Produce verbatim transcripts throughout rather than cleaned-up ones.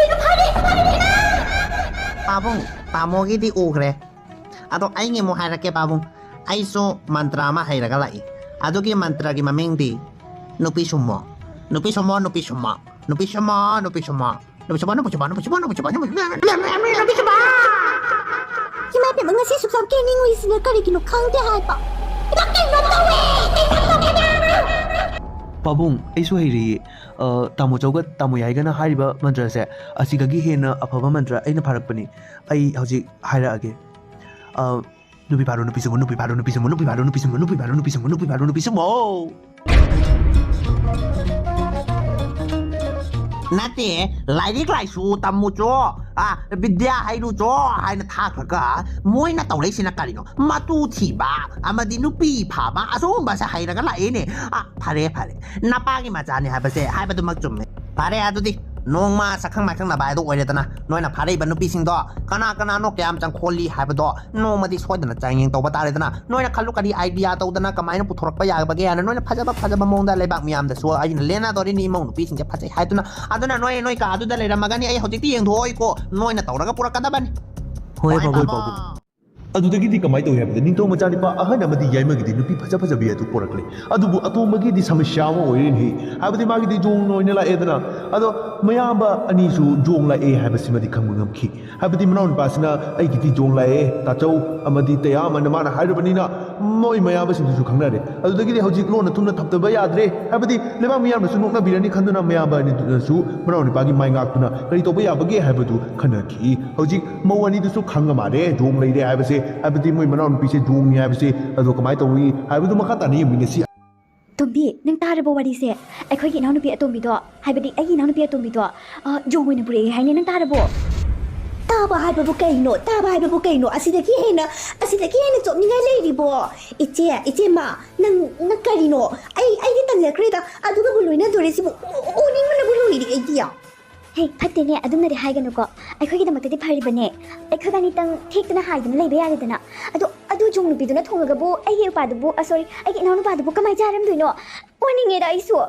ꯀꯩꯅꯣ ꯐꯥꯔꯦ, ꯐꯥꯔꯦ, ꯏꯃꯥ! ꯄꯥꯕꯨꯡ, ꯇꯥꯃꯣꯒꯤꯗꯤ ꯎꯈ꯭ꯔꯦ꯫ ꯑꯗꯣ ꯑꯩꯒꯤ ꯑꯃꯨꯛ ꯍꯥꯏꯔꯛꯀꯦ ꯄꯥꯕꯨꯡ꯫ ꯑꯩꯁꯨ ꯃꯟꯇ꯭ꯔ ꯑꯃ ꯍꯩꯔꯒ ꯂꯥꯛꯏ꯫ ꯑꯗꯨꯒꯤ ꯃꯟꯇ꯭ꯔꯒꯤ ꯃꯃꯤꯡꯗꯤ ꯅꯨꯄꯤ ꯁꯨꯝꯃꯣ꯫ ꯅꯨꯄꯤ ꯁꯨꯝꯃꯣ, ꯅꯨꯄꯤ ꯁꯨꯝꯃꯣ꯫ ꯅꯨꯄꯤ ꯁꯨꯝꯃꯣ, ꯅꯨꯄꯤ ꯁꯨꯝꯃꯣ꯫ ꯅꯨꯄꯤ ꯁꯨꯝꯃꯣ, ꯅꯨꯄꯤ ꯁꯨꯝꯃꯣ, ꯅꯨꯄꯤ ꯁꯨꯝꯃꯣ, ꯅꯨꯄꯤ ꯁꯨꯝꯃꯣ, ꯅꯨꯄꯤ ꯁꯨꯝꯃꯣ꯫ ꯏꯃꯥ ꯏꯕꯦꯝꯃ, ꯉꯁꯤ ꯁꯨꯛ ꯌꯥꯝ ꯀꯦꯅꯤꯡꯉꯨꯏꯁꯤꯅ ꯀꯔꯤꯒꯤꯅꯣ ꯈꯪꯗꯦ ꯍꯥꯏꯕ꯫ ꯏꯃꯥ, ꯀꯩꯅꯣꯝ ꯇꯧꯋꯦ! ꯀꯩꯅꯣꯝ ꯇꯧꯋꯦ! ꯄꯥꯕꯨꯡ, ꯑꯩꯁꯨ ꯍꯩꯔꯤꯌꯦ꯫ ꯑ, ꯇꯥꯃꯣ ꯆꯧꯒ ꯇꯥꯃꯣ ꯌꯥꯏꯒꯅ ꯍꯥꯏꯔꯤꯕ ꯃꯟꯇ꯭ꯔꯁꯦ ꯑꯁꯤꯗꯒꯤ ꯍꯦꯟꯅ ꯑꯐꯕ ꯃꯟꯇ꯭ꯔ ꯑꯩꯅ ꯐꯥꯔꯛꯄꯅꯤ꯫ ꯑꯩ ꯍꯧꯖꯤꯛ ꯍꯥꯏꯔꯛꯑꯒꯦ꯫ ꯑ, ꯅꯨꯄꯤ ꯐꯥꯔꯣ, ꯅꯨꯄꯤ ꯁꯨꯝꯃꯣ, ꯅꯨꯄꯤ ꯐꯥꯔꯣ, ꯅꯨꯄꯤ ꯁꯨꯝꯃꯣ, ꯅꯨꯄꯤ ꯐꯥꯔꯣ, ꯅꯨꯄꯤ ꯁꯨꯝꯃꯣ, ꯅꯨꯄꯤ ꯐꯥꯔꯣ, ꯅꯨꯄꯤ ꯁꯨꯝꯃꯣ, ꯅꯨꯄꯤ ꯐꯥꯔꯣ, ꯅꯨꯄꯤ ꯁꯨꯝꯃꯣ꯫ ꯅꯠꯇꯦ, ꯂꯥꯏꯔꯤꯛ ꯂꯥꯏꯁꯨ ꯇꯝꯃꯨꯆꯣ, ꯑ, ꯕꯤꯗ꯭ꯌꯥ ꯍꯩꯔꯨꯆꯣ ꯍꯥꯏꯅ ꯊꯥꯈ꯭ꯔꯒ ꯃꯣꯏꯅ ꯇꯧꯔꯛꯏꯁꯤꯅ ꯀꯔꯤꯅꯣ? ꯃꯇꯨ ꯊꯤꯕ ꯑꯃꯗꯤ ꯅꯨꯄꯤ ꯐꯥꯕ ꯑꯁꯤꯒꯨꯝꯕꯁꯦ ꯍꯩꯔꯒ ꯂꯥꯛꯏꯅꯦ꯫ ꯑ, ꯐꯔꯦ, ꯐꯔꯦ, ꯅꯄꯥꯒꯤ ꯃꯆꯥꯅꯤ ꯍꯥꯏꯕꯁꯦ ꯍꯥꯏꯕꯗꯨꯃꯛ ꯆꯨꯝꯃꯦ꯫ ꯐꯔꯦ, ꯑꯗꯨꯗꯤ ꯅꯣꯡꯃ ꯁꯛꯈꯪ ꯃꯥꯏꯈꯪꯅꯕ ꯍꯥꯏꯗꯣ ꯑꯣꯏꯔꯦꯗꯅ, ꯅꯣꯏꯅ ꯐꯥꯔꯛꯏꯕ ꯅꯨꯄꯤꯁꯤꯡꯗꯣ ꯀꯅꯥ ꯀꯅꯥꯅꯣ, ꯀꯌꯥꯝ ꯆꯪꯈꯣꯜꯂꯤ ꯍꯥꯏꯕꯗꯣ ꯅꯣꯡꯃꯗꯤ ꯁꯣꯏꯗꯅ ꯆꯥꯡꯌꯦꯡ ꯇꯧꯕ ꯇꯥꯔꯦꯗꯅ꯫ ꯅꯣꯏꯅ ꯈꯜꯂꯨ, ꯀꯔꯤ idea ꯇꯧꯗꯅ ꯀꯃꯥꯏꯅ ꯄꯨꯊꯣꯔꯛꯄ ꯌꯥꯕꯒꯦ ꯍꯥꯏꯅ꯫ ꯅꯣꯏꯅ ꯐꯖꯕ ꯐꯖꯕ ꯃꯑꯣꯡꯗ ꯂꯩꯕꯥꯛ ꯃꯤꯌꯥꯝꯗꯁꯨ ꯑꯩꯅ ꯂꯦꯟꯅꯗꯣꯔꯤꯅꯤ ꯏꯃꯧ ꯅꯨꯄꯤꯁꯤꯡꯁꯦ ꯐꯖꯩ ꯍꯥꯏꯗꯨꯅ꯫ ꯑꯗꯨꯅ ꯅꯣꯏ ꯅꯣꯏ ꯀꯥꯗꯨꯗ ꯂꯩꯔꯝꯃꯒꯅꯤ, ꯑꯩ ꯍꯧꯖꯤꯛꯇꯤ ꯌꯦꯡꯊꯣꯛꯑꯣꯏꯀꯣ, ꯅꯣꯏꯅ ꯇꯧꯔꯒ ꯄꯨꯔꯛꯀꯗꯕꯅꯤ꯫ ꯍꯣꯏ, ꯍꯣꯏ, ꯄꯥꯕꯨꯡ꯫ ꯄꯥꯕꯨꯡ꯫ ꯑꯗꯨꯗꯒꯤꯗꯤ ꯀꯃꯥꯏꯅ ꯇꯧꯏ ꯍꯥꯏꯕꯗ, ꯅꯤꯡꯊꯧ ꯃꯆꯥꯅꯤꯄꯥ ꯑꯍꯟ ꯑꯃꯗꯤ ꯌꯥꯏꯃꯒꯤꯗꯤ ꯅꯨꯄꯤ ꯐꯖ ꯐꯖꯕꯤ ꯑꯗꯨ ꯄꯣꯔꯛꯂꯦ꯫ ꯑꯗꯨꯕꯨ ꯑꯇꯣꯝꯕꯒꯤꯗꯤ ꯁꯃꯁ꯭ꯌꯥ ꯑꯃ ꯑꯣꯏꯔꯦꯅꯦꯍꯦ꯫ ꯍꯥꯏꯕꯗꯤ ꯃꯥꯒꯤꯗꯤ ꯖꯣꯡ ꯑꯣꯏꯅ ꯂꯥꯛꯑꯦꯗꯅ꯫ ꯑꯗꯣ ꯃꯌꯥꯝꯕ ꯑꯅꯤꯁꯨ ꯖꯣꯡ ꯂꯥꯛꯑꯦ ꯍꯥꯏꯕꯁꯤꯃꯗꯤ ꯈꯪꯕ ꯉꯝꯈꯤ꯫ ꯍꯥꯏꯕꯗꯤ ꯃꯅꯥꯎꯅꯨꯄꯥꯁꯤꯅ "ꯑꯩꯒꯤꯗꯤ ꯖꯣꯡ ꯂꯥꯛꯑꯦ ꯇꯥꯆꯧ" ꯑꯃꯗꯤ "ꯇꯌꯥꯝ" ꯑꯅ ꯃꯥꯅ ꯍꯥꯏꯔꯕꯅꯤꯅ, ꯃꯣꯏ ꯃꯌꯥꯝꯕꯁꯤꯡꯗꯨꯁꯨ ꯈꯪꯅꯔꯦ꯫ ꯑꯗꯨꯗꯒꯤꯗꯤ ꯍꯧꯖꯤꯛ ꯂꯣꯟꯅ ꯊꯨꯝꯅ ꯊꯞꯇꯕ ꯌꯥꯗ꯭ꯔꯦ꯫ ꯍꯥꯏꯕꯗꯤ ꯂꯩꯕꯥꯛ ꯃꯤꯌꯥꯝꯅꯁꯨ ꯅꯣꯛꯅꯕꯤꯔꯅꯤ ꯈꯟꯗꯨꯅ ꯃꯌꯥꯝꯕ ꯑꯅꯤꯗꯨꯅꯁꯨ ꯃꯅꯥꯎꯅꯨꯄꯥꯒꯤ ꯃꯥꯏ ꯉꯥꯛꯇꯨꯅ ꯀꯔꯤ ꯇꯧꯕ ꯌꯥꯕꯒꯦ ꯍꯥꯏꯕꯗꯨ ꯈꯟꯅꯈꯤ꯫ ꯍꯧꯖꯤꯛ ꯃꯧ ꯑꯅꯤꯗꯨꯁꯨ ꯈꯪꯉ ꯃꯥꯜꯂꯦ ꯖꯣꯡ ꯂꯩꯔꯦ ꯍꯥꯏꯕꯁꯦ, ꯍꯥꯏꯕꯗꯤ ꯃꯣꯏ ꯃꯅꯥꯎꯅꯨꯄꯤꯁꯦ ꯖꯣꯡꯅꯤ ꯍꯥꯏꯕꯁꯦ꯫ ꯑꯗꯣ ꯀꯃꯥꯏꯅ ꯇꯧꯏ ꯍꯥꯏꯕꯗꯨ ꯃꯈꯥ ꯇꯥꯅ ꯌꯦꯡꯃꯤꯟꯅꯁꯤ꯫ ꯇꯣꯝꯕꯤ, ꯅꯪ ꯇꯥꯔꯕꯣ ꯋꯥꯔꯤꯁꯦ? ꯑꯩꯈꯣꯏꯒꯤ ꯏꯅꯥꯎꯅꯨꯄꯤ ꯑꯇꯣꯝꯕꯤꯗꯣ, ꯍꯥꯏꯕꯗꯤ ꯑꯩꯒꯤ ꯏꯅꯥꯎꯅꯨꯄꯤ ꯑꯇꯣꯝꯕꯤꯗꯣ, ꯑ, ꯖꯣꯡ ꯑꯣꯏꯅ ꯄꯨꯔꯛꯑꯦ ꯍꯥꯏꯅꯦ꯫ ꯅꯪ ꯇꯥꯔꯕꯣ? ꯇꯥꯕ ꯍꯥꯏꯕꯕꯨ ꯀꯩꯅꯣ? ꯇꯥꯕ ꯍꯥꯏꯕꯕꯨ ꯀꯩꯅꯣ? ꯑꯁꯤꯗꯒꯤ ꯍꯦꯟꯅ, ꯑꯁꯤꯗꯒꯤ ꯍꯦꯟꯅ ꯆꯣꯞꯅꯤꯡꯉꯥꯏ ꯂꯩꯔꯤꯕꯣ? ꯏꯆꯦ, ꯏꯆꯦꯃ, ꯅꯪ, ꯅꯪ ꯀꯔꯤꯅꯣ? ꯑꯩ, ꯑꯩꯗꯤ ꯇꯜꯂꯛꯈ꯭ꯔꯦꯗ꯫ ꯑꯗꯨꯒꯕꯨ ꯂꯣꯏꯅꯗꯣꯔꯤꯁꯤꯕꯨ ꯎ-, ꯎ-, ꯎꯅꯤꯡꯕꯅꯕꯨ ꯂꯣꯏꯔꯦ ꯑꯩꯗꯤ꯫ ꯍꯦ, ꯐꯠꯇꯦꯅꯦ, ꯑꯗꯨꯝꯅꯗꯤ ꯍꯥꯏꯒꯅꯨꯀꯣ꯫ ꯑꯩꯈꯣꯏꯒꯤꯗꯃꯛꯇꯗꯤ ꯐꯔꯤꯕꯅꯦ꯫ ꯑꯩꯈꯣꯏꯕꯥꯅꯤꯇꯪ ꯊꯦꯛꯇꯅ ꯍꯥꯏꯗꯅ ꯂꯩꯕ ꯌꯥꯔꯦꯗꯅ꯫ ꯑꯗꯣ, ꯑꯗꯨ ꯖꯣꯡ ꯅꯨꯄꯤꯗꯨꯅ ꯊꯣꯡꯉꯒꯕꯨ ꯑꯩꯒꯤ ꯏꯄꯥꯗꯨꯕꯨ, ꯑ, sorry, ꯑꯩꯒꯤ ꯏꯅꯥꯎꯅꯨꯄꯥꯗꯨꯕꯨ ꯀꯃꯥꯏ ꯆꯥꯔꯝꯗꯣꯏꯅꯣ? ꯑꯣꯟꯅꯤꯡꯉꯦꯗ ꯑꯩꯁꯨ꯫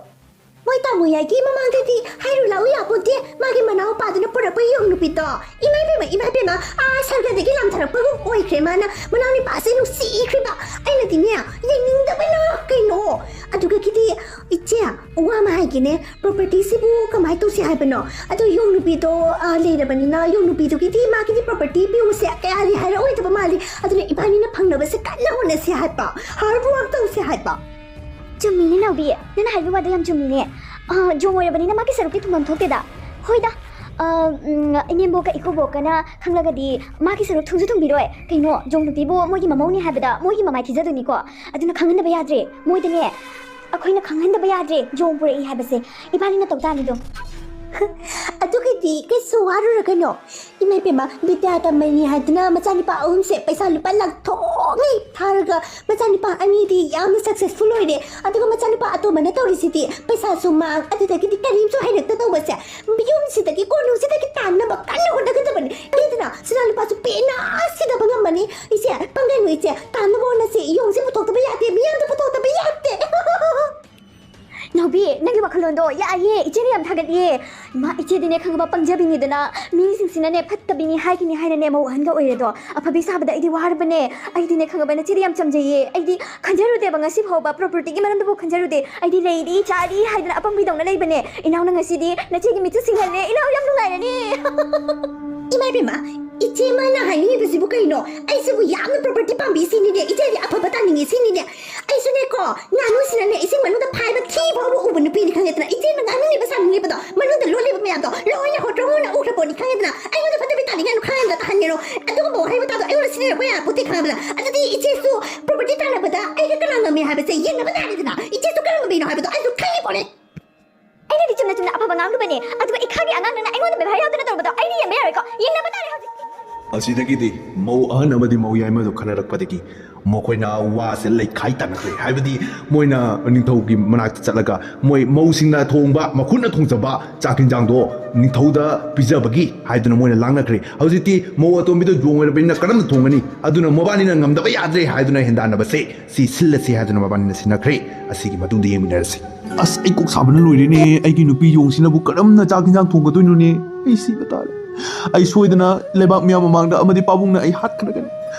ꯃꯣꯏ ꯇꯥꯃꯣ ꯌꯥꯏꯒꯤ ꯃꯃꯥꯡꯗꯗꯤ ꯍꯥꯏꯔꯨ ꯂꯥꯎ ꯌꯥꯄꯣꯟꯇꯦ, ꯃꯥꯒꯤ ꯃꯅꯥꯎꯄꯥꯗꯨꯅ ꯄꯨꯔꯛꯄ ꯌꯣꯡ ꯅꯨꯄꯤꯗꯣ꯫ ꯏꯃꯥ ꯏꯕꯦꯝꯃ, ꯏꯃꯥ ꯏꯕꯦꯝꯃ, ꯑꯥ, ꯁꯔꯒꯗꯒꯤ ꯂꯥꯝꯊꯔꯛꯄꯒꯨꯝ ꯑꯣꯏꯈ꯭ꯔꯦ ꯃꯥꯅ ꯃꯅꯥꯎ ꯅꯨꯄꯥꯁꯦ ꯅꯨꯡꯁꯤꯈ꯭ꯔꯤꯕ꯫ ꯑꯩꯅꯗꯤꯅꯦ, ꯌꯦꯡꯅꯤꯡꯗꯕꯅ ꯀꯩꯅꯣ꯫ ꯑꯗꯨꯒ ꯀꯤꯗꯤ, ꯏꯆꯦ, ꯋꯥ ꯑꯃ ꯍꯥꯏꯒꯦꯅꯦ, propertyꯁꯤꯕꯨ ꯀꯃꯥꯏ ꯇꯧꯁꯤ ꯍꯥꯏꯕꯅꯣ? ꯑꯗꯣ ꯌꯣꯡ ꯅꯨꯄꯤꯗꯣ, ꯑꯥ, ꯂꯩꯔꯕꯅꯤꯅ ꯌꯣꯡ ꯅꯨꯄꯤꯗꯨꯒꯤꯗꯤ ꯃꯥꯒꯤꯗꯤ property ꯄꯤꯌꯨꯁꯦ ꯀꯌꯥꯗꯤ ꯍꯥꯏꯔꯛꯑꯣꯏꯗꯕ ꯃꯥꯜꯂꯤ꯫ ꯑꯗꯨꯅ ꯏꯕꯥꯅꯤꯅ ꯐꯪꯅꯕꯁꯦ ꯀꯟꯅ ꯍꯣꯠꯅꯁꯤ ꯍꯥꯏꯕ, hard work ꯇꯧꯁꯤ ꯍꯥꯏꯕ꯫ ꯆꯨꯝꯃꯤꯅꯦ ꯅꯥꯎꯕꯤ, ꯅꯪꯅ ꯍꯥꯏꯕ ꯋꯥꯗꯣ ꯌꯥꯝ ꯆꯨꯝꯃꯤꯅꯦ꯫ ꯑꯥ, ꯖꯣꯡ ꯑꯣꯏꯔꯕꯅꯤꯅ ꯃꯥꯒꯤ ꯁꯔꯨꯛꯇꯤ ꯊꯨꯡꯐꯝ ꯊꯣꯛꯇꯦꯗ꯫ ꯍꯣꯏꯗ, ꯑꯥ, ꯎꯝ, ꯏꯅꯦꯝꯕꯣꯛꯀ ꯏꯀꯨꯕꯣꯛꯀꯅ ꯈꯪꯂꯒꯗꯤ ꯃꯥꯒꯤ ꯁꯔꯨꯛ ꯊꯨꯡꯁꯨ ꯊꯨꯡꯕꯤꯔꯣꯏ꯫ ꯀꯩꯅꯣ, ꯖꯣꯡ ꯅꯨꯄꯤꯕꯨ ꯃꯣꯏꯒꯤ ꯃꯃꯧꯅꯦ ꯍꯥꯏꯕꯗ ꯃꯣꯏꯒꯤ ꯃꯃꯥꯏ ꯊꯤꯖꯗꯣꯏꯅꯤꯀꯣ꯫ ꯑꯗꯨꯅ ꯈꯪꯍꯟꯗꯕ ꯌꯥꯗ꯭ꯔꯦ꯫ ꯃꯣꯏꯗꯅꯦ, ꯑꯩꯈꯣꯏꯅ ꯈꯪꯍꯟꯗꯕ ꯌꯥꯗ꯭ꯔꯦ ꯖꯣꯡ ꯄꯨꯔꯛꯏ ꯍꯥꯏꯕꯁꯦ꯫ ꯏꯕꯥꯅꯤꯅ ꯇꯧ ꯇꯥꯅꯤꯗꯣ꯫ ꯑꯗꯨꯒꯤꯗꯤ ꯀꯩꯁꯨ ꯋꯥꯔꯨꯔꯒꯅꯣ꯫ ꯏꯃꯥ ꯏꯕꯦꯝꯃ, ꯕꯤꯗ꯭ꯌꯥ ꯇꯝꯃꯅꯤ ꯍꯥꯏꯗꯅ ꯃꯆꯥꯅꯨꯄꯥ ꯑꯍꯨꯝꯁꯦ ꯄꯩꯁꯥ ꯂꯨꯄꯥ ꯂꯥꯛ ꯊꯣꯛꯉꯩ ꯊꯥꯔꯒ, ꯃꯆꯥꯅꯨꯄꯥ ꯑꯅꯤꯗꯤ ꯌꯥꯝꯅ ꯁꯛꯁꯦꯁꯐꯨꯜ ꯑꯣꯏꯔꯦ꯫ ꯑꯗꯨꯒ ꯃꯆꯥꯅꯨꯄꯥ ꯑꯇꯣꯝꯕꯅ ꯇꯧꯔꯤꯁꯤꯗꯤ ꯄꯩꯁꯥꯁꯨ ꯃꯥꯡ, ꯑꯗꯨꯗꯒꯤꯗꯤ ꯀꯔꯤꯝꯁꯨ ꯍꯩꯔꯛꯇ ꯇꯧꯕꯁꯦ, ꯌꯨꯝꯁꯤꯗꯒꯤ ꯀꯣꯅꯨꯡꯁꯤꯗꯒꯤ ꯇꯥꯟꯅꯕ ꯀꯟꯅ ꯍꯣꯠꯅꯒꯗꯕꯅꯤ꯫ ꯑꯗꯨꯗꯨꯅ ꯁꯅꯥ ꯂꯨꯄꯥꯁꯨ ꯄꯦꯟꯅ ꯁꯤꯗꯕ ꯉꯝꯃꯅꯤ꯫ ꯏꯆꯦ, ꯄꯪꯒꯅꯨ ꯏꯆꯦ, ꯇꯥꯟꯅꯕ ꯍꯣꯠꯅꯁꯤ꯫ ꯌꯣꯡꯁꯦ ꯄꯨꯊꯣꯛꯇꯕ ꯌꯥꯗꯦ, ꯃꯤꯌꯥꯝꯗ ꯄꯨꯊꯣꯛꯇꯕ ꯌꯥꯗꯦ꯫ ꯅꯥꯎꯕꯤ, ꯅꯪꯒꯤ ꯋꯥꯈꯜꯂꯣꯟꯗꯣ ꯌꯥꯏꯌꯦ, ꯏꯆꯦꯅ ꯌꯥꯝ ꯊꯥꯒꯠꯂꯤꯌꯦ꯫ ꯃꯥ, ꯏꯆꯦꯗꯤꯅꯦ ꯈꯪꯉꯕ, ꯄꯪꯖꯕꯤꯅꯤꯗꯅ, ꯃꯤꯁꯤꯡꯁꯤꯅꯅꯦ ꯐꯠꯇꯕꯤꯅꯤ ꯍꯥꯏꯈꯤꯅꯤ ꯍꯥꯏꯅꯅꯦ ꯃꯧ ꯑꯍꯟꯒ ꯑꯣꯏꯔꯦꯗꯣ꯫ ꯑꯐꯕꯤ ꯁꯥꯕꯗ ꯑꯩꯗꯤ ꯋꯥꯔꯕꯅꯦ꯫ ꯑꯩꯗꯤꯅꯦ ꯈꯪꯉꯕ, ꯅꯆꯦꯗꯤ ꯌꯥꯝ ꯆꯝꯖꯩꯌꯦ꯫ ꯑꯩꯗꯤ ꯈꯟꯖꯔꯨꯗꯦꯕ ꯉꯁꯤ ꯐꯥꯎꯕ, ꯄ꯭ꯔꯣꯄꯔꯇꯤꯒꯤ ꯃꯔꯝꯗꯕꯨ ꯈꯟꯖꯔꯨꯗꯦ꯫ ꯑꯩꯗꯤ ꯂꯩꯔꯤ ꯆꯥꯔꯤ ꯍꯥꯏꯗꯅ ꯑꯄꯪꯕꯤꯗꯧꯅ ꯂꯩꯕꯅꯦ꯫ ꯏꯅꯥꯎꯅ ꯉꯁꯤꯗꯤ ꯅꯆꯦꯒꯤ ꯃꯤꯠꯁꯨ ꯁꯤꯡꯍꯜꯂꯦ꯫ ꯏꯅꯥꯎ ꯌꯥꯝ ꯅꯨꯡꯉꯥꯏꯔꯅꯤ꯫ ꯏꯃꯥ ꯏꯕꯦꯝꯃ, ꯏꯆꯦ ꯃꯥꯅ ꯍꯥꯏꯅꯤꯡꯉꯤꯕꯁꯤꯕꯨ ꯀꯩꯅꯣ? ꯑꯩꯁꯤꯕꯨ ꯌꯥꯝꯅ ꯄ꯭ꯔꯣꯄꯔꯇꯤ ꯄꯥꯝꯕꯤ ꯁꯤꯅꯤꯅꯦ, ꯏꯆꯦꯗꯤ ꯑꯐꯕ ꯇꯥꯅꯤꯡꯉꯤ ꯁꯤꯅꯤꯅꯦ꯫ ꯑꯩꯁꯨꯅꯦꯀꯣ, ꯉꯥꯅꯨꯁꯤꯅꯅꯦ ꯏꯁꯤꯡ ꯃꯅꯨꯡꯗ ꯐꯥꯏꯕ ꯊꯤ ꯐꯥꯎꯕ ꯎꯕ ꯅꯨꯄꯤꯅꯤ ꯈꯪꯉꯦꯗꯅ꯫ ꯏꯆꯦꯅ ꯉꯥꯅꯨꯅꯦꯕ ꯁꯥꯅꯤꯡꯉꯤꯕꯗꯣ, ꯃꯅꯨꯡꯗ ꯂꯣꯠꯂꯤꯕ ꯃꯌꯥꯝꯗꯣ ꯂꯣꯏꯅ ꯍꯣꯇ꯭ꯔꯣ ꯍꯣꯅ ꯎꯈ꯭ꯔ ꯄꯣꯠꯅꯤ ꯈꯪꯉꯦꯗꯅ꯫ ꯑꯩꯉꯣꯟꯗ ꯐꯠꯇꯕꯤ ꯇꯥꯅꯤꯡꯉꯥꯏꯅꯣ ꯈꯪꯉꯦꯗꯅ ꯇꯥꯍꯟꯒꯦꯔꯣ? ꯑꯗꯨꯒꯨꯝꯕ ꯋꯥꯍꯩ ꯋꯥꯇꯥꯗꯣ ꯑꯩꯉꯣꯟꯗ ꯁꯤꯖꯤꯟꯅꯔꯛꯄ ꯌꯥꯄꯣꯠꯇꯦ ꯈꯪꯉꯕꯗ꯫ ꯑꯗꯨꯗꯤ ꯏꯆꯦꯁꯨ ꯄ꯭ꯔꯣꯄꯔꯇꯤ ꯇꯥꯟꯅꯕꯗ ꯑꯩꯒ ꯀꯅꯥ ꯉꯝꯃꯤ ꯍꯥꯏꯕꯁꯦ ꯌꯦꯡꯅꯕ ꯇꯥꯔꯦꯗꯅ꯫ ꯏꯆꯦꯁꯨ ꯀꯔꯝꯕ ꯃꯤꯅꯣ ꯍꯥꯏꯕꯗꯣ ꯑꯩꯁꯨ ꯈꯪꯉꯤ ꯄꯣꯠꯅꯤ꯫ ꯑꯩꯅꯗꯤ ꯆꯨꯝꯅ ꯆꯨꯝꯅ ꯑꯐꯕ ꯉꯥꯡꯂꯨꯕꯅꯦ, ꯑꯗꯨꯒ ꯏꯈꯥꯒꯤ ꯑꯉꯥꯡ ꯅꯪꯅ ꯑꯩꯉꯣꯟꯗ ꯕꯦꯕꯥꯔ ꯌꯥꯎꯗꯅ ꯇꯧꯔꯕꯗꯣ ꯑꯩꯗꯤ ꯌꯦꯡꯕ ꯌꯥꯔꯣꯏꯀꯣ꯫ ꯌꯦꯡꯅꯕ ꯇꯥꯔꯦ ꯍꯧꯖꯤꯛ꯫ ꯑꯁꯤꯗꯒꯤꯗꯤ ꯃꯧ ꯑꯍꯟ ꯑꯃꯗꯤ ꯃꯧ ꯌꯥꯏꯃꯗꯨ ꯈꯟꯅꯔꯛꯄꯗꯒꯤ ꯃꯈꯣꯏꯅ ꯋꯥꯁꯦ ꯂꯩꯈꯥꯏ ꯇꯥꯟꯅꯈ꯭ꯔꯦ꯫ ꯍꯥꯏꯕꯗꯤ ꯃꯣꯏꯅ ꯅꯤꯡꯊꯧꯒꯤ ꯃꯅꯥꯛꯇ ꯆꯠꯂꯒ ꯃꯣꯏ ꯃꯧꯁꯤꯡꯅ ꯊꯣꯡꯕ, ꯃꯈꯨꯠꯅ ꯊꯣꯡꯖꯕ ꯆꯥꯛ ꯍꯤꯟꯖꯥꯡꯗꯣ ꯅꯤꯡꯊꯧꯗ ꯄꯤꯖꯕꯒꯤ ꯍꯥꯏꯗꯨꯅ ꯃꯣꯏꯅ ꯂꯥꯡꯅꯈ꯭ꯔꯦ꯫ ꯍꯧꯖꯤꯛꯇꯤ ꯃꯧ ꯑꯇꯣꯝꯕꯤꯗꯣ ꯌꯣꯡ ꯑꯣꯏꯔꯕꯅꯤꯅ ꯀꯔꯝꯅ ꯊꯣꯡꯒꯅꯤ? ꯑꯗꯨꯅ ꯃꯕꯥꯅꯤꯅ ꯉꯝꯗꯕ ꯌꯥꯗ꯭ꯔꯦ ꯍꯥꯏꯗꯨꯅ ꯍꯦꯟꯗꯥꯟꯅꯕꯁꯦ ꯁꯤ ꯁꯤꯜꯂꯁꯤ ꯍꯥꯏꯗꯨꯅ ꯃꯕꯥꯅꯤꯅ ꯁꯤꯟꯅꯈ꯭ꯔꯦ꯫ ꯑꯁꯤꯒꯤ ꯃꯇꯨꯡꯗ ꯌꯦꯡꯃꯤꯟꯅꯔꯁꯤ꯫ ꯑꯁ, ꯑꯩ ꯀꯣꯛ ꯁꯥꯕꯅ ꯂꯣꯏꯔꯦꯅꯦ꯫ ꯑꯩꯒꯤ ꯅꯨꯄꯤ ꯌꯣꯡꯁꯤꯅꯕꯨ ꯀꯔꯝꯅ ꯆꯥꯛ ꯍꯤꯟꯖꯥꯡ ꯊꯣꯡꯒꯗꯣꯏꯅꯣꯅꯦ? ꯑꯩ ꯁꯤꯕ ꯇꯥꯔꯦ꯫ ꯑꯩ ꯁꯣꯏꯗꯅ ꯂꯩꯕꯥꯛ ꯃꯤꯌꯥꯝ ꯃꯃꯥꯡꯗ ꯑꯃꯗꯤ ꯄꯥꯕꯨꯡꯅ ꯑꯩ ꯍꯥꯠꯈ꯭ꯔꯒꯅꯤ꯫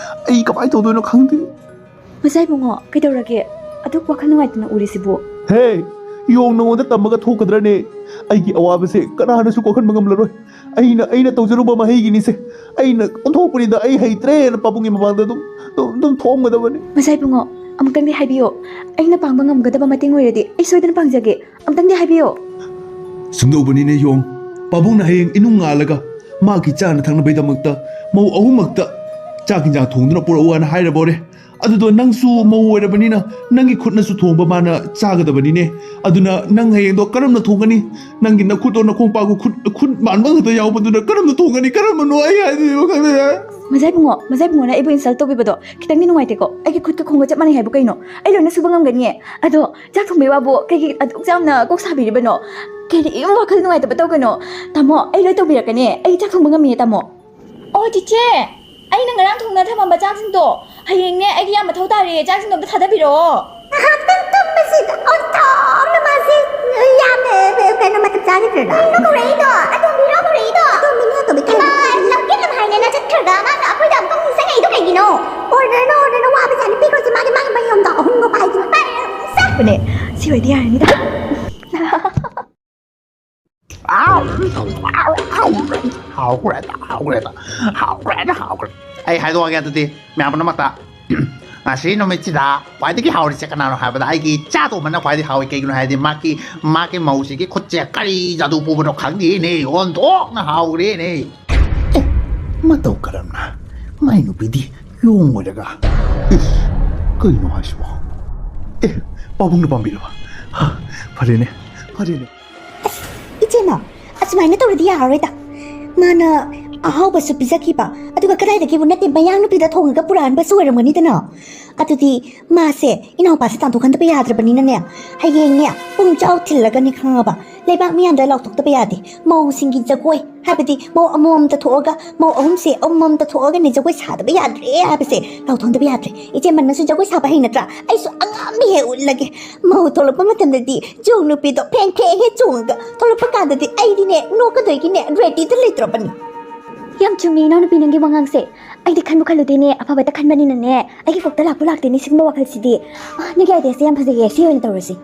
ꯑꯩ ꯀꯃꯥꯏꯅ ꯇꯧꯗꯣꯏꯅꯣ ꯈꯪꯗꯦ꯫ ꯃꯆꯥ ꯏꯕꯨꯡꯉꯣ, ꯀꯩꯗꯧꯔꯒꯦ? ꯑꯗꯨꯛ ꯋꯥꯈꯜ ꯅꯨꯡꯉꯥꯏꯇꯅ ꯎꯔꯤꯁꯤꯕꯨ? ꯍꯦ, ꯌꯣꯡ ꯅꯉꯣꯟꯗ ꯇꯝꯃꯒ ꯊꯣꯛꯀꯗ꯭ꯔꯅꯦ? ꯑꯩꯒꯤ ꯑꯋꯥꯕꯁꯦ ꯀꯅꯥꯅꯁꯨ ꯀꯣꯛꯍꯟꯕ ꯉꯝꯂꯔꯣꯏ꯫ ꯑꯩꯅ, ꯑꯩꯅ ꯇꯧꯖꯔꯨꯕ ꯃꯍꯩꯒꯤꯅꯤꯁꯦ꯫ ꯑꯩꯅ ꯑꯣꯟꯊꯣꯛꯄꯅꯤꯗ, ꯑꯩ ꯍꯩꯇ꯭ꯔꯦꯅ ꯄꯥꯕꯨꯡꯒꯤ ꯃꯃꯥꯡꯗ ꯑꯗꯨꯝ, ꯑꯗꯨꯝ, ꯑꯗꯨꯝ ꯊꯣꯝꯒꯗꯕꯅꯤ꯫ ꯃꯆꯥ ꯏꯕꯨꯡꯉꯣ, ꯑꯃꯨꯛꯇꯪꯗꯤ ꯍꯥꯏꯕꯤꯌꯣ꯫ ꯑꯩꯅ ꯄꯥꯡꯕ ꯉꯝꯒꯗꯕ ꯃꯇꯦꯡ ꯑꯣꯏꯔꯗꯤ ꯑꯩ ꯁꯣꯏꯗꯅ ꯄꯥꯡꯖꯒꯦ꯫ ꯑꯃꯨꯛꯇꯪꯗꯤ ꯍꯥꯏꯕꯤꯌꯣ꯫ ꯁꯨꯝꯗꯧꯕꯅꯤꯅꯦ ꯌꯣꯡ, ꯄꯥꯕꯨꯡꯅ ꯍꯌꯦꯡ ꯏꯅꯨꯡ ꯉꯥꯜꯂꯒ ꯃꯥꯒꯤ ꯆꯥꯅ ꯊꯛꯅꯕꯒꯤꯗꯃꯛꯇ ꯃꯧ ꯑꯍꯨꯝꯃꯛꯇ ꯆꯥꯛ ꯍꯤꯟꯖꯥꯡ ꯊꯣꯡꯗꯨꯅ ꯄꯨꯔꯛꯎ ꯍꯥꯏꯅ ꯍꯥꯏꯔꯕꯣꯔꯦ꯫ ꯑꯗꯨꯗꯣ ꯅꯪꯁꯨ ꯃꯧ ꯑꯣꯏꯔꯕꯅꯤꯅ ꯅꯪꯒꯤ ꯈꯨꯠꯅꯁꯨ ꯊꯣꯡꯕ ꯃꯥꯅ ꯆꯥꯒꯗꯕꯅꯤꯅꯦ꯫ ꯑꯗꯨꯅ ꯅꯪ ꯍꯌꯦꯡꯗꯣ ꯀꯔꯝꯅ ꯊꯣꯡꯒꯅꯤ? ꯅꯪꯒꯤ ꯅꯈꯨꯠꯇꯣ ꯅꯈꯣꯡꯄꯥꯛꯀ ꯈꯨꯠ, ꯈꯨꯠ ꯃꯥꯟꯕ ꯈꯛꯇ ꯌꯥꯎꯕꯗꯨꯅ ꯀꯔꯝꯅ ꯊꯣꯡꯒꯅꯤ? ꯀꯔꯝꯕꯅꯣ ꯑꯩ ꯍꯥꯏꯗꯣꯏꯕ ꯈꯪꯗꯦ꯫ ꯃꯖꯥꯏ ꯕꯨꯡꯉꯣ, ꯃꯖꯥꯏ ꯕꯨꯡꯉꯣꯅ ꯑꯩꯕꯨ insult ꯇꯧꯕꯤꯕꯗꯣ ꯈꯤꯇꯪꯗꯤ ꯅꯨꯡꯉꯥꯏꯇꯦꯀꯣ꯫ ꯑꯩꯒꯤ ꯈꯨꯠꯀ ꯈꯣꯡꯒ ꯆꯞ ꯃꯥꯟꯅꯩ ꯍꯥꯏꯕꯨ ꯀꯩꯅꯣ? ꯑꯩ ꯂꯣꯏꯅ ꯁꯨꯕ ꯉꯝꯒꯅꯤꯌꯦ꯫ ꯑꯗꯣ ꯆꯥꯛ ꯊꯣꯡꯕꯩ ꯋꯥꯕꯨ ꯀꯩꯒꯤ ꯑꯗꯨꯛ ꯌꯥꯝꯅ ꯀꯣꯛ ꯁꯥꯕꯤꯔꯤꯕꯅꯣ? ꯀꯔꯤꯝ ꯋꯥꯈꯜ ꯅꯨꯡꯉꯥꯏꯇꯕ ꯇꯧꯒꯅꯣ꯫ ꯇꯥꯃꯣ, ꯑꯩ ꯂꯣꯏ ꯇꯧꯕꯤꯔꯛꯀꯅꯤ꯫ ꯑꯩ ꯆꯥꯛ ꯊꯣꯡꯕ ꯉꯝꯃꯤꯌꯦ, ꯇꯥꯃꯣ꯫ ꯑꯣ, ꯆꯤꯆꯦ, ꯑꯩꯅ ꯉꯔꯥꯡ ꯊꯣꯡꯅ ꯊꯝꯃꯝꯕ ꯆꯥꯛꯁꯤꯡꯗꯣ ꯍꯌꯦꯡꯅꯦ ꯑꯩꯒꯤ ꯌꯥꯝ ꯃꯊꯧ ꯇꯥꯔꯦ꯫ ꯆꯥꯛꯁꯤꯡꯗꯣ ꯑꯝꯇ ꯊꯥꯗꯕꯤꯔꯛꯑꯣ꯫ ꯉꯥꯏꯍꯥꯛꯇꯪ ꯇꯨꯝꯕꯁꯤꯗ ꯑꯣꯟꯊꯣꯛꯅ ꯃꯥꯁꯤ ꯌꯥꯝꯅ, ꯀꯩꯅꯣ, ꯃꯇꯝ ꯆꯥꯈꯤꯗ꯭ꯔꯦꯗ꯫ ꯀꯩꯅꯣ ꯀꯧꯔꯛꯏꯗꯣ? ꯑꯇꯣꯝꯕꯤꯔꯣ ꯀꯧꯔꯛꯏꯗꯣ? ꯑꯇꯣꯝꯕꯤꯅꯦ, ꯑꯇꯣꯝꯕꯤ꯫ ꯍꯩꯃꯥ, ꯂꯝꯀꯦꯠ ꯂꯝꯍꯥꯏꯅꯦꯅ ꯆꯠꯈ꯭ꯔꯒ ꯃꯥꯅ ꯑꯩꯈꯣꯏꯗ ꯑꯃꯨꯛ ꯅꯤꯡꯁꯤꯡꯉꯛꯏꯗꯣ ꯀꯩꯒꯤꯅꯣ? Orderꯅ, orderꯅ ꯋꯥꯕ ꯖꯥꯠꯅꯤ꯫ ꯄꯤꯈ꯭ꯔꯣꯁꯤ ꯃꯥꯒꯤ, ꯃꯥꯒꯤ ꯃꯌꯨꯝꯗ ꯑꯍꯨꯝꯒ ꯄꯥꯏꯗꯅ꯫ ꯄꯥꯏꯔꯦ, ꯁꯛꯄꯅꯦ꯫ ꯁꯤ ꯑꯣꯏꯔꯗꯤ ꯌꯥꯔꯅꯤꯗ꯫ ꯍꯥꯎꯈ꯭ꯔꯦꯗ, ꯍꯥꯎꯈ꯭ꯔꯦꯗ, ꯍꯥꯎꯈ꯭ꯔꯦꯗ, ꯍꯥꯎꯈ꯭ꯔꯦ꯫ ꯑꯩ ꯍꯥꯏꯗꯣꯛꯑꯒꯦ ꯑꯗꯨꯗꯤ ꯃꯌꯥꯝ ꯄꯨꯝꯅꯃꯛꯇ꯫ ꯉꯁꯤ ꯅꯨꯃꯤꯠꯁꯤꯗ ꯈ꯭ꯋꯥꯏꯗꯒꯤ ꯍꯥꯎꯔꯤꯁꯦ ꯀꯅꯥꯅꯣ ꯍꯥꯏꯕꯗ ꯑꯩꯒꯤ ꯏꯆꯥ ꯇꯣꯝꯕꯅ ꯈ꯭ꯋꯥꯏꯗꯒꯤ ꯍꯥꯎꯏ꯫ ꯀꯩꯒꯤꯅꯣ ꯍꯥꯏꯔꯗꯤ ꯃꯥꯒꯤ, ꯃꯥꯒꯤ ꯃꯧꯁꯤꯒꯤ ꯈꯨꯠꯁꯦ ꯀꯔꯤ ꯖꯥꯗꯨ ꯄꯨꯕꯅꯣ ꯈꯪꯗꯦꯅꯦ, ꯑꯣꯟꯊꯣꯛꯅ ꯍꯥꯎꯈ꯭ꯔꯦꯅꯦ꯫ ꯑꯦ, ꯃꯇꯧ ꯀꯔꯝꯅ? ꯃꯥꯏ ꯅꯨꯄꯤꯗꯤ ꯌꯣꯡ ꯑꯣꯏꯔꯒ꯫ ꯏꯁ, ꯀꯩꯅꯣ ꯍꯥꯏꯁꯤꯕꯣ? ꯑꯦ, ꯄꯥꯕꯨꯡꯅ ꯄꯥꯝꯕꯤꯔꯕ? ꯍꯥ, ꯐꯔꯦꯅꯦ, ꯐꯔꯦꯅꯦ꯫ ꯑꯁ, ꯏꯆꯦꯃ, ꯑꯁꯨꯃꯥꯏꯅ ꯇꯧꯔꯗꯤ ꯌꯥꯔꯔꯣꯏꯗ꯫ ꯃꯥꯅ ꯑꯍꯥꯎꯕꯁꯨ ꯄꯤꯖꯈꯤꯕ, ꯑꯗꯨꯒ ꯀꯗꯥꯏꯗꯒꯤꯕꯨ ꯅꯠꯇꯦ, ꯃꯌꯥꯡ ꯅꯨꯄꯤꯗ ꯊꯣꯡꯉꯒ ꯄꯨꯔꯛꯍꯟꯕꯁꯨ ꯑꯣꯏꯔꯝꯒꯅꯤꯗꯅ꯫ ꯑꯗꯨꯗꯤ ꯃꯥꯁꯦ ꯏꯅꯥꯎꯄꯥꯁꯦ ꯇꯥꯟꯊꯣꯛꯍꯟꯗꯕ ꯌꯥꯗ꯭ꯔꯕꯅꯤꯅꯅꯦ, ꯍꯌꯦꯡꯅꯦ ꯄꯨꯡ ꯆꯥꯎ ꯊꯤꯜꯂꯒꯅꯦ, ꯈꯪꯉꯕ, ꯂꯩꯕꯥꯛ ꯃꯤꯌꯥꯝꯗ ꯂꯥꯎꯊꯣꯛꯇꯕ ꯌꯥꯗꯦ꯫ ꯃꯧꯁꯤꯡꯒꯤ ꯖꯒꯣꯏ ꯍꯥꯏꯕꯗꯤ ꯃꯧ ꯑꯃꯃꯝꯇ ꯊꯣꯛꯑꯒ, ꯃꯧ ꯑꯍꯨꯝꯁꯦ ꯑꯃꯃꯝꯇ ꯊꯣꯛꯑꯒꯅꯦ ꯖꯒꯣꯏ ꯁꯥꯗꯕ ꯌꯥꯗ꯭ꯔꯦ ꯍꯥꯏꯕꯁꯦ ꯂꯥꯎꯊꯣꯛꯍꯟꯗꯕ ꯌꯥꯗ꯭ꯔꯦ꯫ ꯏꯆꯦꯃ, ꯅꯪꯁꯨ ꯖꯒꯣꯏ ꯁꯥꯕ ꯍꯩ ꯅꯠꯇ꯭ꯔꯥ? ꯑꯩꯁꯨ ꯑꯉꯝꯕꯤ ꯍꯦꯛ ꯎꯠꯂꯒꯦ꯫ ꯃꯧ ꯊꯣꯛꯂꯛꯄ ꯃꯇꯝꯗꯗꯤ ꯆꯣꯡ ꯅꯨꯄꯤꯗꯣ ꯐꯦꯡ ꯐꯦꯡ ꯍꯦꯛ ꯆꯣꯡꯉꯒ ꯊꯣꯛꯂꯛꯄ ꯀꯥꯟꯗꯗꯤ ꯑꯩꯗꯤꯅꯦ ꯅꯣꯛꯀꯗꯣꯏꯒꯤꯅꯦ readyꯗ ꯂꯩꯇ꯭ꯔꯕꯅꯤ꯫ ꯌꯥꯝ ꯆꯨꯝꯃꯤ ꯏꯅꯥꯎꯅꯨꯄꯤ ꯅꯪꯒꯤ ꯋꯥꯉꯥꯡꯁꯦ꯫ ꯑꯩꯗꯤ ꯈꯟꯕꯨ ꯈꯜꯂꯨꯗꯦꯅꯦ, ꯑꯐꯕꯇ ꯈꯟꯕꯅꯤꯅꯅꯦ ꯑꯩꯒꯤ ꯀꯣꯛꯇ ꯂꯥꯛꯄꯨ ꯂꯥꯛꯇꯦꯅꯦ ꯁꯤꯒꯨꯝꯕ ꯋꯥꯈꯜꯁꯤꯗꯤ꯫ ꯑ, ꯅꯪꯒꯤ ideaꯁꯦ ꯌꯥꯝ ꯐꯖꯩꯌꯦ, ꯁꯤ ꯑꯣꯏꯅ ꯇꯧꯔꯁꯤ꯫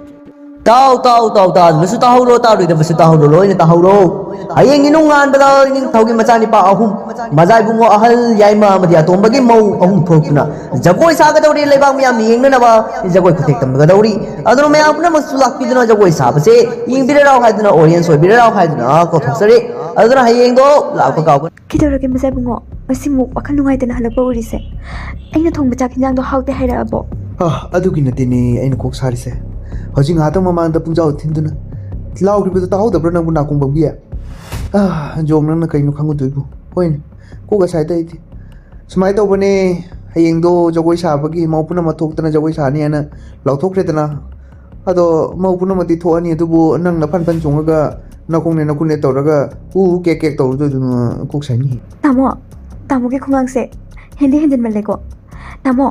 ꯇꯥꯎ, ꯇꯥꯎ, ꯇꯥꯎ, ꯇꯥꯗꯕꯁꯨ ꯇꯥꯍꯧꯔꯣ, ꯇꯥꯔꯣꯏꯗꯕꯁꯨ ꯇꯥꯍꯧꯔꯣ, ꯂꯣꯏꯅ ꯇꯥꯍꯧꯔꯣ꯫ ꯍꯌꯦꯡꯒꯤ ꯅꯨꯡꯉꯥꯟꯕꯗ ꯅꯤꯡꯊꯧꯒꯤ ꯃꯆꯥꯅꯤꯄꯥ ꯑꯍꯨꯝ, ꯃꯖꯥ ꯏꯕꯨꯡꯉꯣ ꯑꯍꯜ, ꯌꯥꯏꯃ ꯑꯃꯗꯤ ꯑꯇꯣꯝꯕꯒꯤ ꯃꯧ ꯑꯍꯨꯝ ꯊꯣꯛꯇꯨꯅ ꯖꯒꯣꯏ ꯁꯥꯒꯗꯧꯔꯤ, ꯂꯩꯕꯥꯛ ꯃꯤꯌꯥꯝꯅ ꯌꯦꯡꯅꯅꯕ ꯖꯒꯣꯏ ꯈꯨꯊꯦꯛ ꯇꯝꯒꯗꯧꯔꯤ꯫ ꯑꯗꯨꯅ ꯃꯌꯥꯝ ꯄꯨꯝꯅꯃꯛꯁꯨ ꯂꯥꯛꯄꯤꯗꯨꯅ ꯖꯒꯣꯏ ꯁꯥꯕꯁꯦ ꯌꯦꯡꯕꯤꯔꯔꯥꯎ ꯍꯥꯏꯗꯨꯅ, audience ꯑꯣꯏꯕꯤꯔꯔꯥꯎ ꯍꯥꯏꯗꯨꯅ ꯀꯧꯊꯣꯛꯆꯔꯤ꯫ ꯑꯗꯨꯅ ꯍꯌꯦꯡꯗꯣ ꯂꯥꯛꯄ ꯀꯥꯎꯒꯅꯨ꯫ ꯀꯩꯗꯧꯔꯒꯦ ꯃꯖꯥ ꯏꯕꯨꯡꯉꯣ? ꯉꯁꯤꯃꯨꯛ ꯋꯥꯈꯜ ꯅꯨꯡꯉꯥꯏꯇꯅ ꯍꯜꯂꯛꯄ ꯎꯔꯤꯁꯦ? ꯑꯩꯅ ꯊꯣꯡꯕ ꯆꯥꯛ ꯍꯤꯟꯖꯥꯡꯗꯣ ꯍꯥꯎꯇꯦ ꯍꯥꯏꯔꯛꯑꯕꯣ? ꯑ, ꯑꯗꯨꯒꯤ ꯅꯠꯇꯦꯅꯦ ꯑꯩꯅ ꯀꯣꯛ ꯁꯥꯔꯤꯁꯦ꯫ ꯍꯧꯖꯤꯛ ꯉꯥꯏꯍꯥꯛꯇꯪ ꯃꯃꯥꯡꯗ ꯄꯨꯡꯖꯥꯎ ꯊꯤꯟꯗꯨꯅ ꯂꯥꯎꯈꯤꯕꯗꯣ ꯇꯥꯍꯧꯗꯕ꯭ꯔꯥ ꯅꯪꯕꯨ, ꯅꯥꯀꯣꯡꯕꯝꯒꯤ? ꯑ, ꯖꯣꯡ, ꯅꯪꯅ ꯀꯩꯅꯣ ꯈꯪꯉꯨꯗꯣꯏꯕꯨ? ꯍꯣꯏꯅꯦ, ꯀꯣꯛ ꯉꯁꯥꯏꯗ ꯑꯩꯗꯤ ꯁꯨꯃꯥꯏꯅ ꯇꯧꯕꯅꯦ꯫ ꯍꯌꯦꯡꯗꯣ ꯖꯒꯣꯏ ꯁꯥꯕꯒꯤ ꯃꯧ ꯄꯨꯝꯅꯃꯛ ꯊꯣꯛꯇꯅ ꯖꯒꯣꯏ ꯁꯥꯅꯤ ꯍꯥꯏꯅ ꯂꯥꯎꯊꯣꯛꯈ꯭ꯔꯦꯗꯅ꯫ ꯑꯗꯣ ꯃꯧ ꯄꯨꯝꯅꯃꯛꯇꯤ ꯊꯣꯛꯑꯅꯤ, ꯑꯗꯨꯕꯨ ꯅꯪꯅ ꯐꯟ ꯐꯟ ꯆꯣꯡꯉꯒ ꯅꯈꯣꯡꯅꯦ ꯅꯈꯨꯠꯅꯦ ꯇꯧꯔꯒ ꯎ ꯎ ꯀꯦꯛ ꯀꯦꯛ ꯇꯧꯔꯨꯗꯣꯏꯗꯨꯅ ꯀꯣꯛ ꯁꯥꯏꯅꯤ꯫ ꯇꯥꯃꯣ, ꯇꯥꯃꯣꯒꯤ ꯈꯨꯉꯥꯡꯁꯦ ꯍꯦꯟꯗꯤ ꯍꯦꯟꯖꯤꯟꯃꯜꯂꯦꯀꯣ꯫ ꯇꯥꯃꯣ,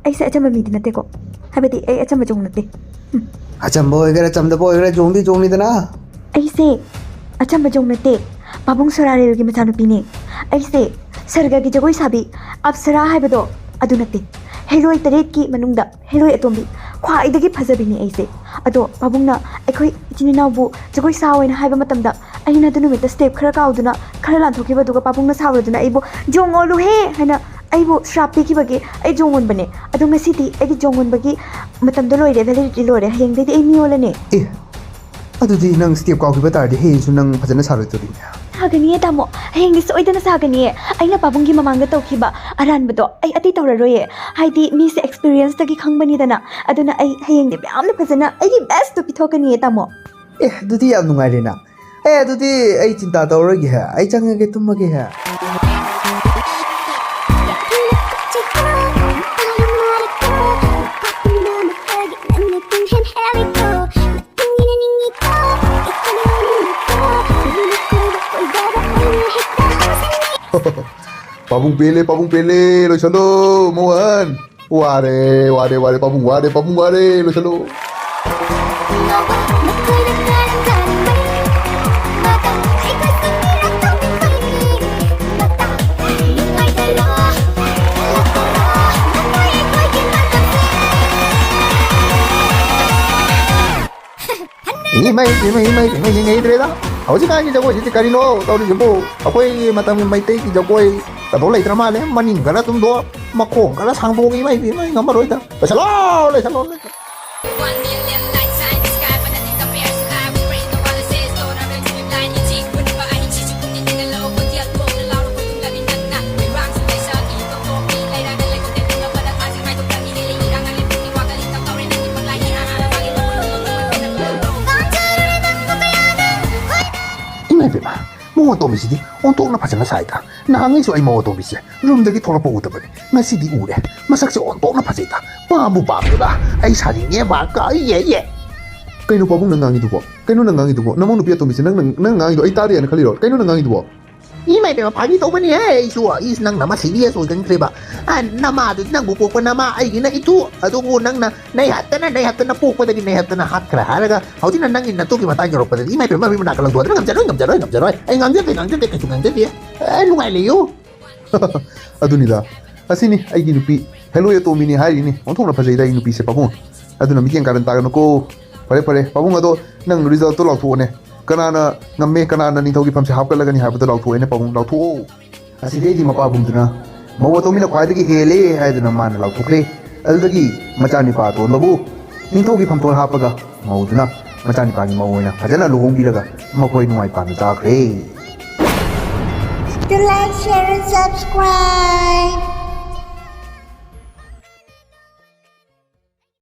ꯑꯩꯁꯦ ꯑꯆꯝꯕ ꯃꯤꯗꯤ ꯅꯠꯇꯦꯀꯣ꯫ ꯍꯥꯏꯕꯗꯤ ꯑꯩ ꯑꯆꯝꯕ ꯖꯣꯡ ꯅꯠꯇꯦ꯫ ꯎꯝ꯫ ꯑꯆꯝꯕ ꯑꯣꯏꯒꯦꯔꯥ ꯆꯝꯗꯕ ꯑꯣꯏꯒꯦꯔꯥ ꯖꯣꯡꯗꯤ ꯖꯣꯡꯅꯤꯗꯅ꯫ ꯑꯩꯁꯦ ꯑꯆꯝꯕ ꯖꯣꯡ ꯅꯠꯇꯦ꯫ ꯄꯥꯕꯨꯡ ꯁꯣꯔꯥꯔꯦꯜꯒꯤ ꯃꯆꯥꯅꯨꯄꯤꯅꯦ꯫ ꯑꯩꯁꯦ ꯁꯔꯒꯒꯤ ꯖꯒꯣꯏ ꯁꯥꯕꯤ ꯑꯞꯁꯔꯥ ꯍꯥꯏꯕꯗꯣ ꯑꯗꯨ ꯅꯠꯇꯦ꯫ ꯍꯦꯂꯣꯏ ꯇꯔꯦꯠꯀꯤ ꯃꯅꯨꯡꯗ ꯍꯦꯂꯣꯏ ꯑꯇꯣꯝꯕꯤ ꯈ꯭ꯋꯥꯏꯗꯒꯤ ꯐꯖꯕꯤꯅꯤ ꯑꯩꯁꯦ꯫ ꯑꯗꯣ ꯄꯥꯕꯨꯡꯅ ꯑꯩꯈꯣꯏ ꯏꯆꯤꯟ ꯏꯅꯥꯎꯕꯨ ꯖꯒꯣꯏ ꯁꯥꯎ ꯍꯥꯏꯅ ꯍꯥꯏꯕ ꯃꯇꯝꯗ ꯑꯩꯅ ꯑꯗꯨ ꯅꯨꯃꯤꯠꯇ step ꯈꯔ ꯀꯥꯎꯗꯨꯅ ꯈꯔ ꯂꯥꯟꯊꯣꯛꯈꯤꯕ, ꯑꯗꯨꯒ ꯄꯥꯕꯨꯡꯅ ꯁꯥꯎꯔꯗꯨꯅ ꯑꯩꯕꯨ "ꯖꯣꯡ ꯑꯣꯜꯂꯨꯍꯦ" ꯍꯥꯏꯅ ꯑꯩꯕꯨ ꯁ꯭ꯔꯥꯞ ꯄꯤꯈꯤꯕꯒꯤ ꯑꯩ ꯖꯣꯡ ꯑꯣꯟꯕꯅꯦ꯫ ꯑꯗꯣ ꯉꯁꯤꯗꯤ ꯑꯩꯒꯤ ꯖꯣꯡ ꯑꯣꯟꯕꯒꯤ ꯃꯇꯝꯗꯣ ꯂꯣꯏꯔꯦ, validity ꯂꯣꯏꯔꯦ꯫ ꯍꯌꯦꯡꯗꯩꯗꯤ ꯑꯩ ꯃꯤ ꯑꯣꯜꯂꯅꯤ꯫ ꯑꯦ, ꯑꯗꯨꯗꯤ ꯅꯪ step ꯀꯥꯎꯈꯤꯕ ꯇꯥꯔꯗꯤ ꯍꯌꯦꯡꯁꯨ ꯅꯪ ꯐꯖꯅ ꯁꯥꯔꯣꯏꯗꯣꯔꯤꯅꯦ꯫ ꯁꯥꯒꯅꯤꯌꯦ ꯇꯥꯃꯣ, ꯍꯌꯦꯡꯗꯤ ꯁꯣꯏꯗꯅ ꯁꯥꯒꯅꯤꯌꯦ꯫ ꯑꯩꯅ ꯄꯥꯕꯨꯡꯒꯤ ꯃꯃꯥꯡꯗ ꯇꯧꯈꯤꯕ ꯑꯔꯥꯟꯕꯗꯣ ꯑꯩ ꯑꯇꯩ ꯇꯧꯔꯔꯣꯏꯌꯦ꯫ ꯍꯥꯏꯗꯤ ꯃꯤꯁꯦ experienceꯇꯒꯤ ꯈꯪꯕꯅꯤꯗꯅ꯫ ꯑꯗꯨꯅ ꯑꯩ ꯍꯌꯦꯡꯗꯤ ꯌꯥꯝꯅ ꯐꯖꯅ ꯑꯩꯒꯤ bestꯇꯣ ꯄꯤꯊꯣꯛꯀꯅꯤꯌꯦ ꯇꯥꯃꯣ꯫ ꯑꯦ, ꯑꯗꯨꯗꯤ ꯌꯥꯝ ꯅꯨꯡꯉꯥꯏꯔꯦꯅ꯫ ꯑꯦ, ꯑꯗꯨꯗꯤ ꯑꯩ ꯆꯤꯟꯇꯥ ꯇꯧꯔꯔꯣꯏꯒꯦꯍꯦ, ꯑꯩ ꯆꯪꯉꯒꯦ, ꯇꯨꯝꯃꯒꯦꯍꯦ꯫ ꯄꯥꯕꯨꯡ ꯄꯦꯜꯂꯦ, ꯄꯥꯕꯨꯡ ꯄꯦꯜꯂꯦ, ꯂꯣꯏꯁꯜꯂꯣ, ꯃꯣꯍꯟ꯫ ꯋꯥꯔꯦ, ꯋꯥꯔꯦ, ꯋꯥꯔꯦ, ꯄꯥꯕꯨꯡ ꯋꯥꯔꯦ, ꯄꯥꯕꯨꯡ ꯋꯥꯔꯦ, ꯂꯣꯏꯁꯜꯂꯣ꯫ ꯏꯃꯩ ꯏꯃꯩ ꯏꯃꯩ ꯏꯃꯩ ꯌꯦꯡꯉꯩꯗ꯭ꯔꯦꯗ꯫ ꯍꯧꯖꯤꯛꯀꯥꯟꯒꯤ ꯖꯒꯣꯏꯁꯤꯗꯤ ꯀꯔꯤꯅꯣ ꯇꯧꯔꯤꯁꯤꯕꯨ? ꯑꯩꯈꯣꯏꯒꯤ ꯃꯇꯝꯒꯤ ꯃꯩꯇꯩꯒꯤ ꯖꯒꯣꯏ ꯀꯗꯣ ꯂꯩꯇ꯭ꯔ ꯃꯥꯜꯂꯦ꯫ ꯃꯅꯤꯡ ꯈꯔ ꯇꯨꯝꯗꯣꯛ, ꯃꯈꯣꯡ ꯈꯔ ꯁꯥꯡꯗꯣꯛ, ꯏꯃꯩ ꯏꯃꯩ ꯉꯝꯃꯔꯣꯏꯗ꯫ ꯂꯣꯏꯁꯜꯂꯣ, ꯂꯣꯏꯁꯜꯂꯣ, ꯂꯣꯏꯁꯜꯂꯣ꯫ ꯏꯃꯥ ꯏꯕꯦꯝꯃ, ꯃꯧ ꯑꯇꯣꯝꯕꯤꯁꯤꯗꯤ ꯑꯣꯟꯊꯣꯛꯅ ꯐꯖꯅ ꯁꯥꯏꯗ꯫ ꯅꯍꯥꯟꯉꯩꯁꯨ ꯑꯩ ꯃꯧ ꯑꯇꯣꯝꯕꯤꯁꯦ ꯔꯨꯝꯗꯒꯤ ꯊꯣꯛꯂꯛꯄ ꯎꯗꯕꯅꯤ꯫ ꯉꯁꯤꯗꯤ ꯎꯔꯦ꯫ ꯃꯁꯛꯁꯦ ꯑꯣꯟꯊꯣꯛꯅ ꯐꯖꯩꯗ꯫ ꯄꯥꯝꯕꯨ ꯄꯥꯝꯗꯦꯕ꯫ ꯑꯩ ꯁꯥꯅꯤꯡꯉꯦꯕ꯫ ꯀꯥꯏ ꯌꯦ ꯌꯦ꯫ ꯀꯩꯅꯣ ꯄꯥꯕꯨꯡ ꯅꯪ ꯉꯥꯡꯉꯤꯗꯨꯕꯣ? ꯀꯩꯅꯣ ꯅꯪ ꯉꯥꯡꯉꯤꯗꯨꯕꯣ? ꯅꯃꯧ ꯅꯨꯄꯤ ꯑꯇꯣꯝꯕꯤꯁꯦ ꯅꯪ, ꯅꯪ, ꯅꯪ ꯉꯥꯡꯉꯤꯗꯣ ꯑꯩ ꯇꯥꯔꯤꯌꯦꯅ ꯈꯜꯂꯤꯔꯣ? ꯀꯩꯅꯣ ꯅꯪ ꯉꯥꯡꯉꯤꯗꯨꯕꯣ? ꯏꯃꯥ ꯏꯕꯦꯝꯃ, ꯐꯥꯒꯤ ꯇꯧꯕꯅꯤꯍꯦ꯫ ꯑꯩꯁꯨ, ꯏꯁ, ꯅꯪꯅ ꯑꯃ serious ꯑꯣꯏꯒꯟꯈ꯭ꯔꯦꯕ꯫ ꯑ, ꯅꯃꯥꯗꯨꯗꯤ ꯅꯪꯕꯨ ꯄꯣꯛꯄ ꯅꯃꯥ, ꯑꯩꯒꯤꯅ ꯏꯇꯨ꯫ ꯑꯗꯨꯕꯨ ꯅꯪꯅ ꯅꯩꯍꯠꯇꯅ, ꯅꯩꯍꯠꯇꯅ ꯄꯣꯛꯄꯗꯒꯤ ꯅꯩꯍꯠꯇꯅ ꯍꯥꯠꯈ꯭ꯔꯦ ꯍꯥꯏꯔꯒ ꯍꯧꯖꯤꯛꯅ ꯅꯪꯒꯤ ꯅꯇꯨꯒꯤ ꯃꯇꯥꯡ ꯌꯧꯔꯛꯄꯗꯗꯤ ꯏꯃꯥ ꯏꯕꯦꯝꯃ, ꯃꯤ ꯃꯅꯥꯛꯀ ꯂꯪꯊꯣꯛꯑꯗꯅ ꯉꯝꯖꯔꯣꯏ, ꯉꯝꯖꯔꯣꯏ, ꯉꯝꯖꯔꯣꯏ꯫ ꯑꯩ ꯉꯥꯡꯖꯗꯦ, ꯉꯥꯡꯖꯗꯦ, ꯀꯩꯁꯨ ꯉꯥꯡꯖꯗꯦ꯫ ꯑꯦ, ꯅꯨꯡꯉꯥꯏ ꯂꯩꯌꯨ꯫ ꯑꯗꯨꯅꯤꯗ, ꯑꯁꯤꯅꯤ ꯑꯩꯒꯤ ꯅꯨꯄꯤ, ꯍꯦꯂꯣꯏ ꯑꯇꯣꯝꯕꯤꯅꯤ ꯍꯥꯏꯔꯤꯅꯤ꯫ ꯑꯣꯟꯊꯣꯛꯅ ꯐꯖꯩꯗ ꯑꯩ ꯅꯨꯄꯤꯁꯦ ꯄꯥꯕꯨꯡ꯫ ꯑꯗꯨꯅ ꯃꯤꯠꯌꯦꯡ ꯀꯥꯔꯟ ꯇꯥꯒꯅꯨꯀꯣ꯫ ꯐꯔꯦ, ꯐꯔꯦ, ꯄꯥꯕꯨꯡ, ꯑꯗꯣ ꯅꯪ resultꯇꯣ ꯂꯥꯎꯊꯣꯛꯑꯣꯅꯦ꯫ ꯀꯅꯥꯅ ꯉꯝꯃꯦ, ꯀꯅꯥꯅ ꯅꯤꯡꯊꯧꯒꯤ ꯐꯝꯁꯦ ꯍꯥꯞꯀꯠꯂꯒꯅꯤ ꯍꯥꯏꯕꯗꯣ ꯂꯥꯎꯊꯣꯛꯑꯣꯅꯦ ꯄꯥꯕꯨꯡ, ꯂꯥꯎꯊꯣꯛꯑꯣ꯫ ꯑꯁꯤꯗꯩꯗꯤ ꯃꯄꯥꯕꯨꯡꯗꯨꯅ ꯃꯧ ꯑꯇꯣꯝꯕꯤꯅ ꯈ꯭ꯋꯥꯏꯗꯒꯤ ꯍꯦꯜꯂꯦ ꯍꯥꯏꯗꯨꯅ ꯃꯥꯅ ꯂꯥꯎꯊꯣꯛꯈ꯭ꯔꯦ꯫ ꯑꯗꯨꯗꯒꯤ ꯃꯆꯥꯅꯤꯄꯥ ꯑꯇꯣꯟꯕꯕꯨ ꯅꯤꯡꯊꯧꯒꯤ ꯐꯝꯇꯣꯜ ꯍꯥꯞꯄꯒ ꯃꯧꯗꯨꯅ ꯃꯆꯥꯅꯤꯄꯥꯒꯤ ꯃꯧ ꯑꯣꯏꯅ ꯐꯖꯅ ꯂꯨꯍꯣꯡꯕꯤꯔꯒ ꯃꯈꯣꯏ ꯅꯨꯡꯉꯥꯏ ꯄꯥꯝꯅ ꯆꯥꯈ꯭ꯔꯦ꯫ To like, share and subscribe.